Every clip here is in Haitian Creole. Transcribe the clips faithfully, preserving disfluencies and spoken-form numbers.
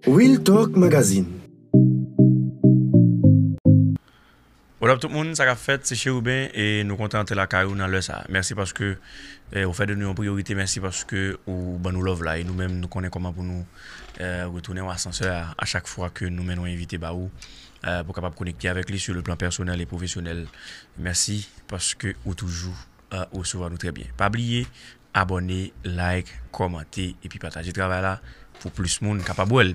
Real Talk Magazine. What up tout moun, sa k ap fèt, se Chérubin e nou kontan antre lakay ou nan lè sa. Mèsi paske eh, ou fè de nou yon priyorite, mèsi paske ou ban nou love la e nou menm nou konnen kòman pou nou eh, retounen w asansè a a chak fwa ke nou mennen yon envite ba ou eh, pou kapab konekte avèk li sur le plan personnel et professionnel. Mèsi paske ou toujou eh, resevwa nou trè byen. Pa bliye abòne, like, kòmante epi pataje travay la pou plis moun kapab wè l.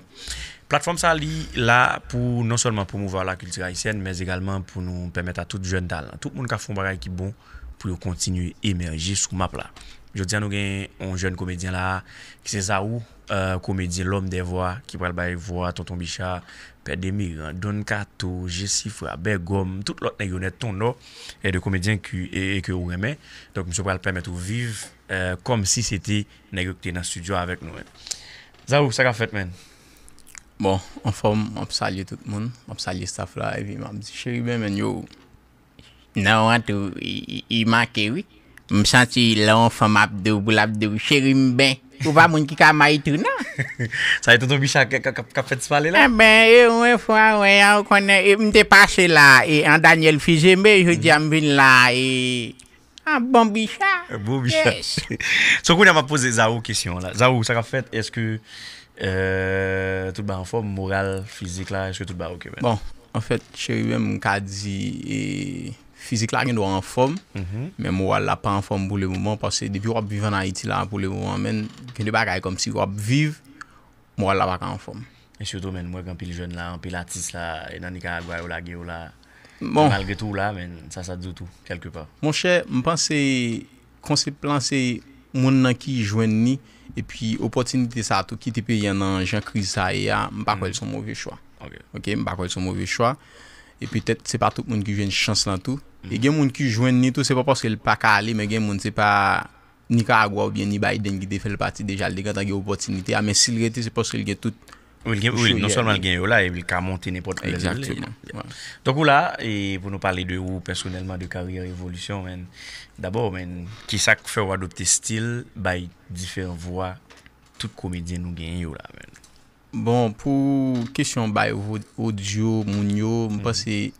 Platfòm sa li la pou non sèlman pwomouvwa lakilti ayisyèn, men egalman pou nou pèmèt a tout jèn talan, tout moun k ap fè yon bagay ki bon pou yo kontinye emèje sou map la. Jodi a nou gen yon jèn komedyen la ki se Zarou, eh, komedyen L'Homme des Voix ki pral bay vwa Tonton Bicha, Pè Demiran, Don Kato, Jesifra, Bègòm, tout lòt nèg yo nèt, Ton Nò, e de komedyen ki, e, e ke ou renmen. Donk misye pral pèmèt ou viv eh, kòmsi se te nèg yo ki te nan estidyo avèk nou menm. Zarou, sa k ap fèt, menn? Bon, anfòm, m ap salye tout moun, m ap salye staff la, epi m ap di Chérubin, menn, yo, non an tou, i, i, i make wi. M santi lè yon fanm ap di w pou l ap di w cheri m ben. Ou pa moun ki ka may tou non. Sa e tonton Bicha k ap fè ti pale la? Enben, e yon fwa, wè, ou konnen, e, m te pase la, e an Daniel Fizeme, jodi a m vin la, e Ah, bon Bicha. Bon Bicha. So kounye a m ap poze Zarou kesyon an la. Zarou, sa k ap fèt? Èske euh, tout bagay anfòm, moral, fizik la, èske tout bagay oke, man? Bon, anfèt, Chérubin, m ka di e, fizik la gen dwa anfòm, men moral la pa anfòm pou le moman, paske depi w ap viv an Ayiti la pou le moman, men gen de bagay kòmsi w ap viv, moral la pa ka anfòm. E sitou, men, m wè gen anpil jèn la, anpil atis la, e nan Nikaragwa yo lage yo la. Bon. Malgre tou w la, men, sa, sa di w tou, kèlkepa. Monchè, m panse konsèp lan se moun nan ki jwenn li, epi opòtinite sa tou kite peyi an nan jan kriz sa ye a, m pa kwè l se yon move chwa. Ok. Ok, m pa kwè l se yon move chwa. E petèt se pa tout moun ki jwenn chans lan tou. E gen moun ki jwenn li tou, se pa paske l pa ka ale, men gen moun se pa Nikaragwa oubyen ni Biden ki te fè l pati deja, l te gentan gen opòtinite a, men si l rete, se paske l gen tout. Wi, l gen, wi, non sèlman l gen yo la, epi l ka monte nenpòt lè l vle. Egzakteman. Donk, ou la, e pou nou pale de ou pèsonèlman, de karyè, evolisyon, men dabò, men, kisa k fè w adopte stil bay diferan vwa tout komedyen nou genyen yo la, men? Bon, pou kesyon bay odyo moun yo, m panse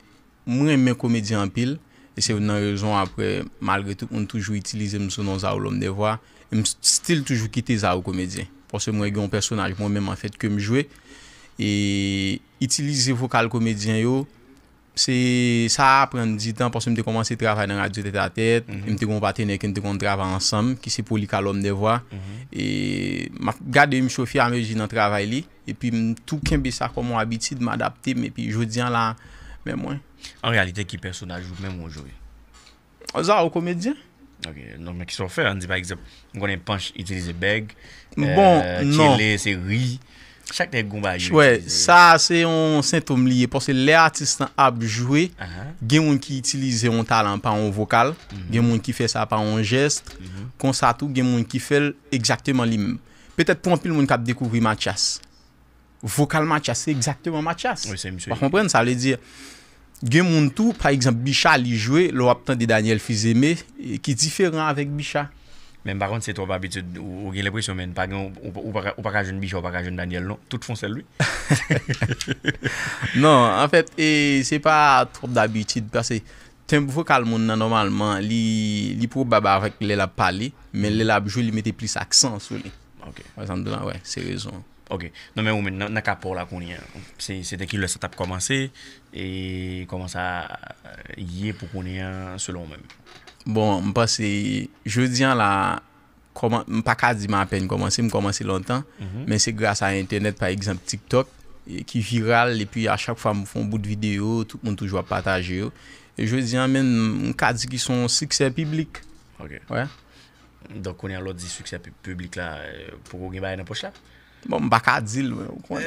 m renmen komedyen anpil. E se youn nan rezon apre, malgre tout moun toujou itilize m sou non Zarou L'Homme des Voix, m still toujou kite Zarou komedyen. Paske mwen gen yon pèsonaj mwen menm anfèt ke m jwe. E itilize vokal komedyen yo, Se sa aprann di tan paske m te kòmanse travay nan radyo tètatèt, e m te gen yon patenè ke n te konn travay ansanm ki se Polika L'Homme des Voix. E m ap gade misye ofiramezi nan travay li, epi m tou kenbe sa kòm yon abitid, m adapte m, epi jodi a la, men mwen. An reyalite, ki pèsonaj ou menm ou jwe? Zarou komedyen. Ok, donk men kisa w fè? Ann di pa egzanp, m konnen Panch itilize bèg, Bon, euh, non. Tchele se ri. Chak nèg gon bagay yo Wè, itilize. Sa se yon sentòm li ye, paske lè atis lan ap jwe, gen moun ki itilize yon talan pa yon vokal, gen moun ki fè sa pa yon jès, konsa tou gen moun ki fè l egzakteman li menm. Petèt pou anpil moun k ap dekouvri Mathias, vokal Mathias se egzakteman Mathias. Wi, se misye. Ou konprann? Sa vle di, gen moun tou, pa egzanp, Bicha li jwe, lè w ap tande Daniel Fils-Aimé, ki diferan avèk Bicha. Men m pa konn si se twòp abitid, ou, ou gen lenpresyon, men pa gen, ou, ou, ou pa ka, ou pa ka jwenn Bicha, ou pa ka jwenn Daniel, non. Tout fè yon sèl, wi. Non, anfèt, e, se pa twòp dabitid, paske tenb vokal moun nan, nòmalman, li, li pwobab avèk lè l ap pale, men lè l ap jwe, li mete plis aksan sou li. Ok. Wè sa m di w la, wè, se rezon an. Ok. Non, men ou menm, nan, nan ka pa w la kounye a, se, se te ki lè sa t ap kòmanse, e kòman sa ye pou kounye a, selon ou menm? Bon, m panse, jodi a la, kòman, m pa ka di m apèn kòmanse, m kòmanse lontan, men se gras a entènèt, pa egzanp, TikTok, e ki viral, epi a chak fwa m fè yon bout videyo, tout moun toujou ap pataje yo. E jodi a, menm, m ka di ki se yon siksè piblik. Ok. Wè. Donk, kounye a lè w di siksè pi-, piblik la, euh, poko gen bagay nan pòch la? Bon, m pa ka di l, men ou konnen.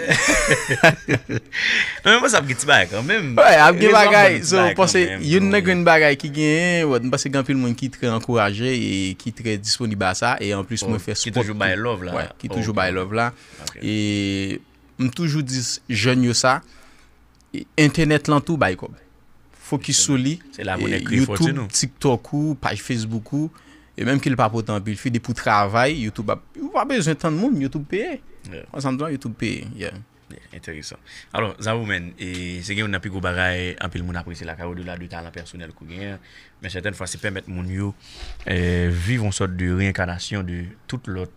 Non, men mwen sa ap gen ti bagay kanmenm. Wè, ap gen bagay. So, m panse youn nan grenn bagay ki genyen, wè, m panse gen anpil moun ki trè ankouraje e ki trè disponib a sa, e anplis mwen fè spòt tou. Ki toujou bay love la. Wè, ki toujou bay love la. E m toujou di jèn yo sa, e, entènèt lan tou bay kòb. Fokis sou li. Se la pou nèg kreye fòtin ou. YouTube, TikTok ou, paj Facebook ou. E menm ke l pa pote anpil fi, depi w travay, YouTube ap, ou pa bezwen tann moun, YouTube peye. Ansanm tan, YouTube peye. Yeah. Enteresan. Alò, Zavo, men, e, se gen youn nan pi gwo bagay anpil moun apresye lakay ou, odela de talan pèsonèl ke w genyen, men sètèn fwa se pèmèt moun yo, e, viv yon sòt de reyenkanasyon de tout lòt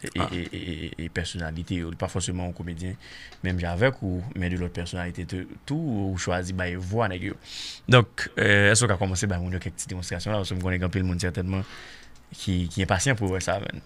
e, e, e, e, e, e pèsonalite yo. Li pa fòseman yon komedyen menm jan avèk ou, men de lòt pèsonalite tou, tou, ou chwazi bay vwa nèg yo. Donk, e, èske w ka kòmanse bay moun yo kèk ti demonstrasyon la, paske m konnen gen anpil moun sètènman ki, ki enpasyan pou yo wè sa, men.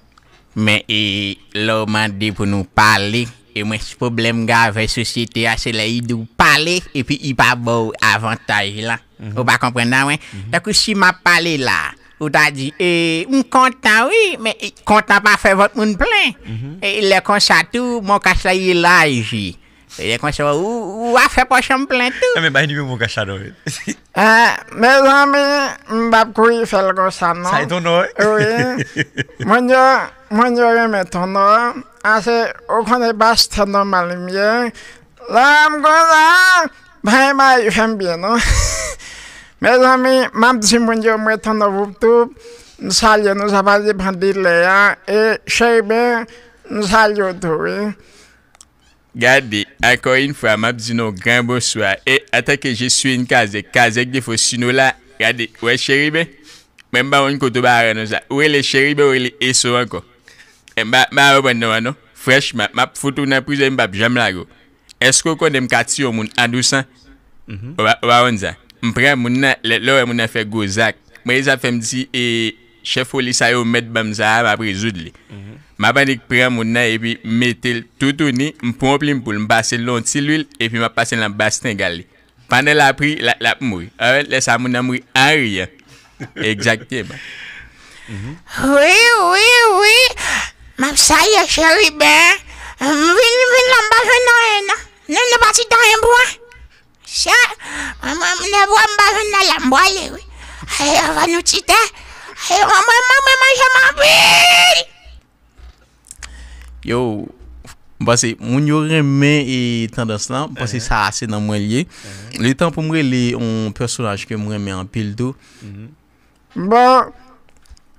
Men, e, lè w mande pou nou pale, e mwen, si pwoblèm gen avèk sosyete a, se lè li di w pale, epi li pa ba w avantaj la. Ou pa konprann nan, wen? Tankou si m ap pale la, ou ta di, e, m kontan, wi, men, e, kontan pa fè vant moun plen. E, lè konsa tou, Moncash la, li elaji. E, lè konsa, ou, ou a fè pòch an plen tou. Enben, bay nimewo Moncash la non, men. Ah, mezanmi, m p ap kouri fè l konsa, non. Sa e ton non, wi. Wi. Moun yo, moun yo renmen ton non. Ase, ou konnen pastè nòmal m ye. Lè m konsa, bay bay fè m byen, non. Mezanmi, m ap di moun yo, mwen ton non Voup Twoup. M salye nou, sa pa depann de lè a. E, Cheriben, m salye w tou, wi. Gade, encore une fois, m ap di nou gran bonswa. E, antanke je suis une kazèk, kazèk defo si nou la, gade, ou wè Cheriben? Mwen, m pa konn kote w ba rele non sa. Ou rele Cheriben, ou rele Eso ankò. E, m pa, m pa konprann non an, non. Franchman, m ap fout ou nan prizon, m p ap janm lage w. Èske w konnen m ka tiye yon moun an dousan? Ou pa, ou pa konn sa. M pran moun nan, lè, lè w wè moun nan fè gwo zak. Mwen, e sa fè m di, e, chèf polis sa yo mèt ban m sa a, m ap rezoud li. M ap annik pran moun nan epi m mete l toutouni, m pran yon plim poul, m pase l nan yon ti lwil, epi m ap pase l nan bas tengal li. Pandan l ap ri, l ap, l ap mouri. Alò, lè sa a, moun nan mouri an riyan. Egzakteman. Wi, wi, wi. M ap salye Cheriben. M vin, vin la, m pa jwenn anyen, non. Non, nou pa ti anyen pou mwen. Sa, mwen, mwen, m pa jwenn la, m prale, wi. Ay, anvan nou ti tè. Ay, mwen, mwen, mwen, mwen manje m anpil. Yo, m panse moun yo renmen e tandans lan. M panse sa a se nan mwen l ye. Li tan pou m rele yon pèsonaj ke m renmen anpil tou. Bon,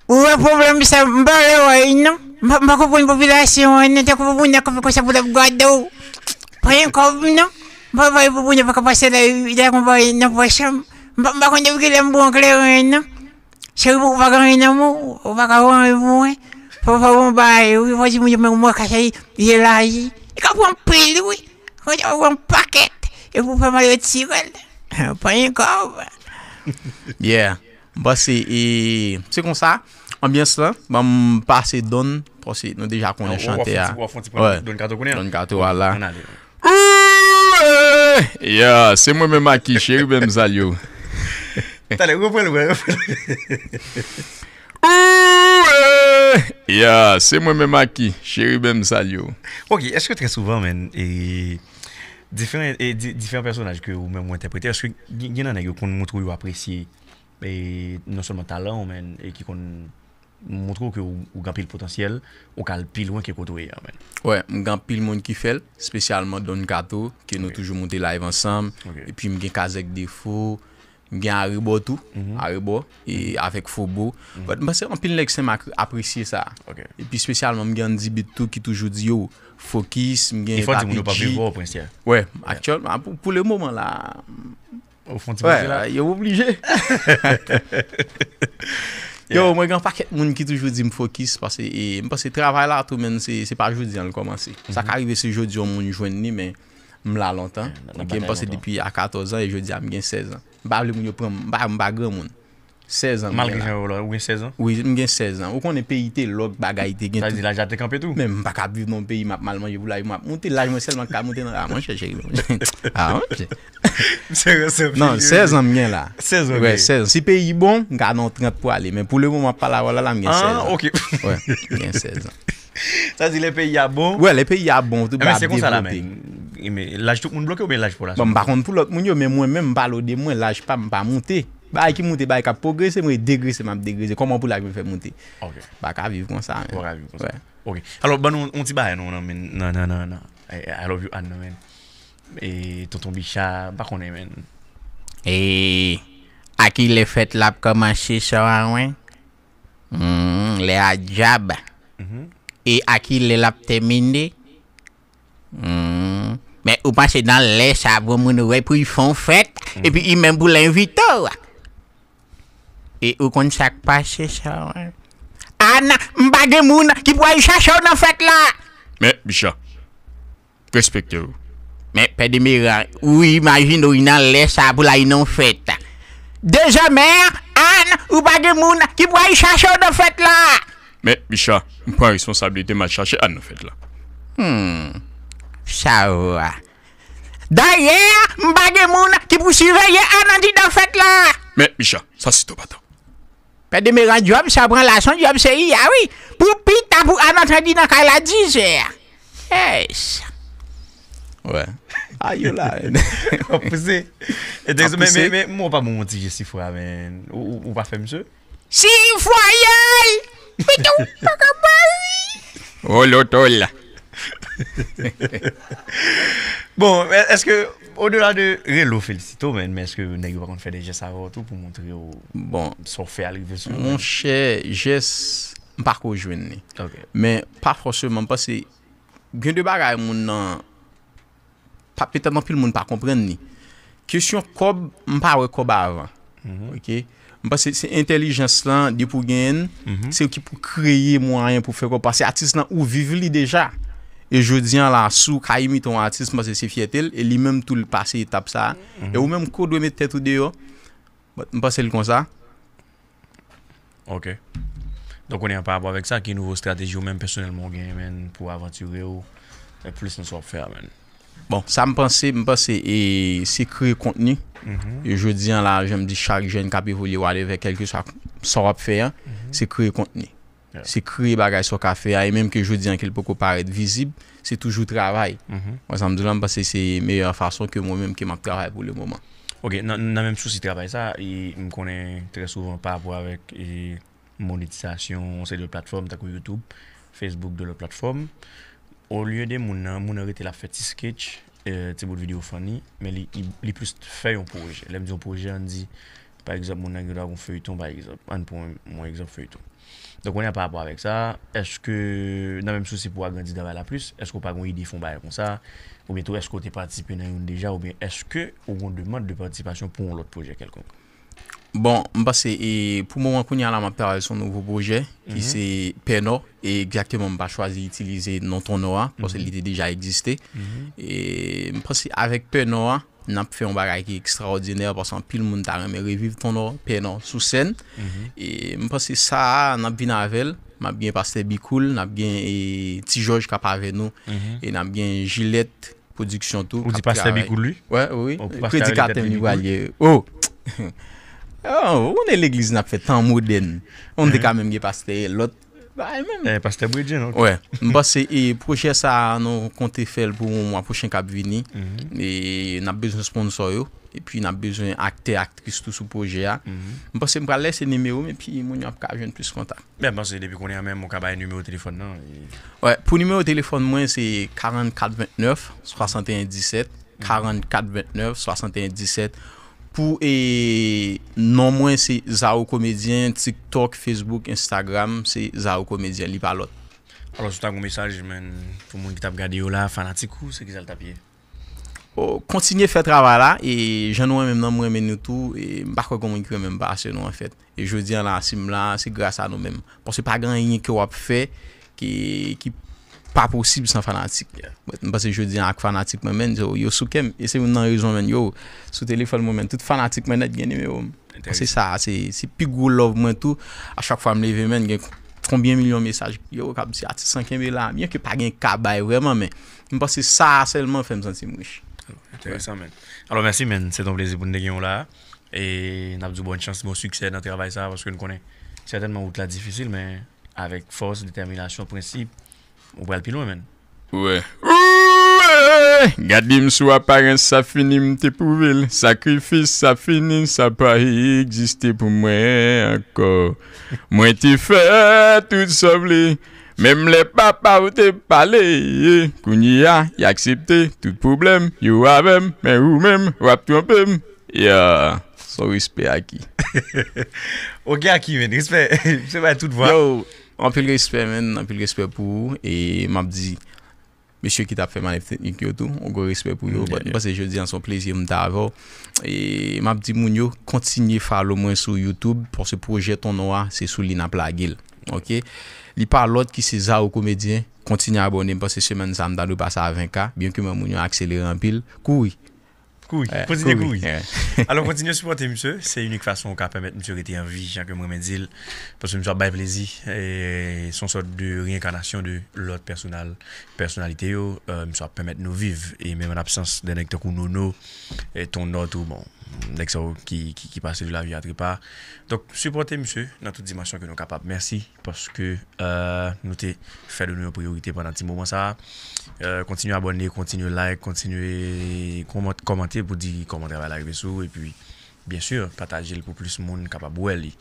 ou wè pwoblèm sa, m pa vle wè l non. M pa, m pa konprann popilasyon an non, tankou pou moun nan konprann konsa pou l ap gade w. Pa gen kòb non. M pa vle pou moun nan pa ka pase la, li ta konpare nan pòch an. M pa, m pa konn depi kilè m pran kleren non. Cheri, ou pa gen anyen nan men w, ou pa ka wè anyen pou mwen. Fò, fò, bon, bay, wi, fò di moun yo, men mwen ka cheri, li elaji. Li ka pran pil, wi. Fò di pran pakèt. E pou fè mal yo tire l. Pa gen kòb. Yeah. M panse, e, se konsa, anbyans lan, ban m pase Don, paske nou deja konnen chantè a. W ap fon ti pran Don Kato kounye a? Don Kato a la. Ann ale. Ooh, eh, yeah, se mwen menm Aki, Cheriben m salye w. Talè, reprann l, reprann l. Ooh, eh, yeah, se mwen menm Aki, Cheriben m salye w. Ok, èske trè souvan, men, e, diferan, e, di-, diferan pèsonaj ke ou menm ou entèprete, èske gen, gen nan nèg yo konn montre w yo apresye, e, non sèlman talan w, men, e ki konn montre w ke ou, ou gen anpil potansyèl, ou ka al pi lwen ke kote w ye a, men. Wè, m gen anpil moun ki fè l, espesyalman Don Kato, ke nou toujou moute live ansanm. Ok. Epi m gen Kazèk Defo, m gen Arebò tou, Arebò, e avèk Fobo. But m panse anpil nèg Senmak apresye sa. Ok. Epi espesyalman m gen Andy Beat tou ki toujou di yo, fokis, m gen Papi G. E fò di moun yo pa vle vwa w, Prens, yeah. Wè, aktyèlman, pou, pou le moman la, Ou fè yon ti poze la? Wè, yo oblije. Yo, mwen gen yon pakèt moun ki toujou di m fokis, paske, e, m panse travay la tou, men se, se pa jodi a l kòmanse. Sa ka rive se jodi yon moun jwenn li, men m la lontan. Ok, m panse depi a katòz an, e jodi a m gen sèz an. M pa vle moun yo pran m, m pa, m pa granmoun. Sèz an m gen la. Malgre jan yo la, ou gen sèz an? Wi, m gen sèz an. Ou konnen peyi te lòk, bagay te gen tout. Sa vle di laj la te kanpe tou? Men m pa ka ap viv nan yon peyi m ap mal manje pou laj mwen ap moute. Laj mwen sèlman k ka moute nan, a, monchè, cheri. A, monchè. Misye resèv. Non, sèz an m gen la. Sèz an. Wè, sèz an. Si peyi bon, m ka nan trant pou ale. Men pou le moman m ap pale avè w la, la m gen sèz an. Ah, ok. Wè, m gen sèz an. Sa di lè peyi a bon. Wè, lè peyi a bon, tout bagay ap devlope. Ebyen, se konsa la, men. Men laj tout moun bloke oubyen laj pou la? Bon, m pa konn pou lòt moun yo, men mwen menm, m pale w de mwen, laj pa m pa moute. Bagay ki moute, bagay k ap pwogrese, mwen degrese, m ap degrese. Kòman pou laj mwen fè moute? Ok. M pa ka viv konsa, men. Ou pa ka viv konsa. Wè. Ok. Alò, ban nou yon ti bagay, non, nan, nan, nan, nan, nan. Eh, I love you, Ann, nan, men. E Tonton Bicha, m pa konnen, men. E a kilè fèt la ap kòmanse, sè a mwen? Hmm, lè a djab. Mhm. E a kilè l ap tèmine? Hmm. ou panse nan lè sa bon moun wè pou y fè yon fèt, epi li menm pou l envite w? E ou konn sa k pase sa, wi? Ann, m pa gen moun ki pou al chache w nan fèt la. Men, Bicha, respekte w. Men, Pè Demeran, ou imajine w nan lè sa pou l al nan yon fèt. Dezòmè, Ann, ou pa gen moun ki pou al chache w nan fèt la. Men, Bicha, m pran responsablite m al chache Ann nan fèt la. Hmm, sa va. Dayè, m pa gen moun ki pou siveye Ann andidan fèt la. Men, Bicha, sa se twòp atann. Pè Demeran, djòb sa pran la, se yon djòb serye, a wi. Pou pita, pou Ann antre andidan kay la dizè. Yes. Wè. A, yo la. W ap pouse. Enteresan, men, men, men, men, w pa ban m yon ti jestifwa, men. Ou, ou, ou pa fè misye? Si fwaye! Pitou, paka bari! Wolo tola. Bon, è-, èske, odela de rele w felisite w, men, men èske nèg yo pa konn fè de jès avè w tou pou montre w Bon, sa w fè a rive sou yo? Monchè, jès, m pa ko jwenn li. Ok. Men, pa fòseman, m panse, gen de bagay moun nan pa, petèt anpil moun pa konprann li. Kesyon kòb, m pa wè kòb avan. Mhm. Ok? M panse se entèlijans lan, depi w genyen l, Mhm. se ou ki pou kreye mwayen pou fè kòb. Paske atis lan, ou viv li deja. E jodi an la, si w ka imite yon atis, m panse se fyète l, e li menm tou l pase etap sa a. Mhm. E ou menm, kou w dwe met tèt ou deyò, m panse l konsa. Ok. Donk, kounye a, pa rapò avèk sa, ki nouvo estrateji ou menm pèsonèlman ou genyen, menn, pou avantire w, e, plis nan sa w ap fè a, menn? Bon, sa m panse, m panse, e, se kreye kontni. Mhm. E jodi an la, jan m di, chak jèn k ap evolye, whatever, kèlkeswa sa w ap fè an, Mhm. se kreye kontni. Yeah. Se kreye bagay sa w ka fè a, e menm ke jodi an ke l poko parèt vizib, se toujou travay. Mhm. Wè sa m di w la, m panse se meyè fason ke mwen menm ke m ap travay pou le moman. Ok, nan, nan menm sousi travay sa, e m konnen trè souvan pa rapò avèk, e, monetizasyon, yon seri de platfòm tankou YouTube, Facebook, de lòt platfòm, olye de moun nan, moun nan rete l ap fè ti sketch, e, ti bout videyo funny, men li, li, li plis fè yon pwojè. Lè m di yon pwojè, ann di, pa egzanp, moun nan gen dwa gon feyton, pa egzanp. Ann pran yon, yon egzanp feyton. Donk, kounye a, pa rapò avèk sa, èske, nan menm sousi pou agrandi travay la plis, èske w pa gon ide fè yon bagay konsa? Oubyen tou, èske w te patisipe nan youn deja? Oubyen èske ou gon demann de patisipasyon pou yon lòt pwojè kèlkonk? Bon, m panse, e, pou moman kounye a la, m ap travay sou yon nouvo pwojè, ki Mhm. se Pè Nò, e egzakteman, m pa chwazi itilize non Ton Nò a, paske Mhm. li te deja egziste. Mhm. E m panse avèk Pè Nò a, n ap fè yon bagay ki ekstraòdinè, paske anpil moun ta renmen reviv Ton Nò, Pè Nò sou sèn. Mhm. E m panse sa a, n ap vin avè l. M ap gen Pastè Bicool, n ap gen, e, Ti Jòj k ap avè nou, Mhm. e n ap gen Jilèt Pwodiksyon tou, Ou k di ap Pastè travay. Bicool, wi? Wè, wi, wi. Ou pastè Kretitè Arlette Tèm li Bicool? Pral ye. Oh! Oh, ou konnen legliz n ap fè tan modèn. On te Mhm. ka menm gen pastè lòt bagay menm. Eh, Pastè Bredjen, ok. Wè, m panse, e, pwojè sa a, nou konte fè l pou mwa pwochen k ap vini. Mhm. E n ap bezwen sponsò yo. Epi n ap bezwen aktè, aktris tou sou pwojè a. Mhm. M panse m pral lèse nimewo m, epi moun yo ap ka jwenn plis kontak. Ben, m panse depi kounye a menm, ou ka bay nimewo telefòn nan, e Wè, pou nimewo telefòn mwen, se karannkat vennèf, swasanteyen disèt, Mhm. karannkat vennèf, swasanteyen disèt. Pou, e, non mwen, se Zao Komedyen, TikTok, Facebook, Instagram, se Zao Komedyen, li pa lòt. Alò, si w ta gon mesaj, menn, pou moun ki t ap gade yo la, fanatik ou, se kisa l t ap ye? Oh, kontinye fè travay la, e jan nou renmen m nan, m renmen nou tou, e m pa kwè gon moun ki renmen m pase nou, anfèt. E jodi an la, si m la, se gras a nou menm. Paske pa gen anyen ke w ap fè ki, ki pa posib san fanatik. Yeah. M panse jodi an ak fanatik mwen, menn, yo, yo sou kè m. E se youn nan rezon, menn, yo, sou telefòn mwen, menn, tout fanatik mwen nèt gen nimewo m. Paske Enteresan. Sa, se, se pi gwo love mwen tou. A chak fwa m leve, menn, gen konbyen milyon mesaj, yo, k ap di, "Atis lan kenbe la." Byen ke pa gen ka bay vrèman, men m panse sa sèlman fè m santi m rich. Enteresan, menn. Alò, mèsi, menn. Se te yon plezi pou n te gen w la. E n ap di w bòn chans, bon siksè nan travay sa a, paske n konnen sètènman wout la difisil, men avèk fòs, detèminasyon, prensip, ou pral pi lwen, menn. Wè. Wè! Gade m sou aparans, sa fini, m te pwouve l. Sakrifis, sa fini, sa pa egziste pou mwen ankò. Mwen te fè tout sa w vle. Menm lè papa w te pale, kounye a, y aksepte tout pwoblèm yo avè m, men ou menm, w ap twonpe m. Yeah, son respè, Aki. Ok, Aki, men, respè. Se bay tout vwa. Yo, anpil respè, menn, anpil respè pou ou. E m ap di, mesye ki t ap fè manèv teknik yo tou, yon gwo respè pou yo. But m panse jodi an se yon plezi m ta avè w. E m ap di moun yo, kontinye follow mwen sou YouTube, paske pwojè Ton Nò a, se sou li n ap lage l. Ok? Li pa lòt ki se Zao Komedyen. Kontinye abòne, m panse semèn sa a m ta dwe pase a ven K, byen ke mwen moun yo akselere anpil. Kouri. Kouri, kontinye kouri. Alò, kontinye sipòte misye. Se inik fason ou ka pèmèt misye rete an vi, jan ke mwen renmen di l. Paske misye ap bay plezi. E se yon sòt de reyenkanasyon de lòt pèsonal, pèsonalite yo. Misye ap pèmèt nou viv. E menm an absans de nèg tankou Nono, Ton Nò tou, bon, nèg sa yo ki, ki, ki pase de lavi a trepa. Donk, sipòte misye nan tout dimansyon ke nou kapab. Mèsi. Paske nou te fè de nou yon priyorite pandan ti moman sa a. Kontinye abòne, kontinye like, kontinye kòmante pou di kòman travay la rive sou ou, epi byen si pataje l pou plis moun kapab wè li.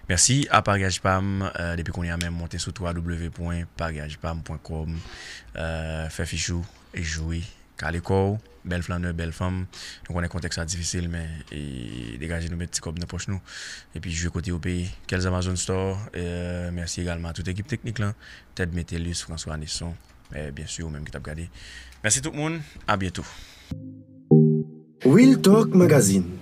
Mèsi a Paryaj Pam. Depi kounye a menm, monte sou w w w pwen paryaj pam pwen kòm. Fè fich ou, jwe, kale kò w. Bèl flannè, bèl fanm. Nou konnen kontèks la difisil, men degaje nou, met ti kòb nan pòch nou. Epi jwe kote yo peye. Kelz Amazon Store. Mèsi egalman a tout ekip teknik lan. Ted Metellus, François Nesson. Byen si ou menm ki t ap gade. Mèsi tout moun. A byento. Real Talk Magazine.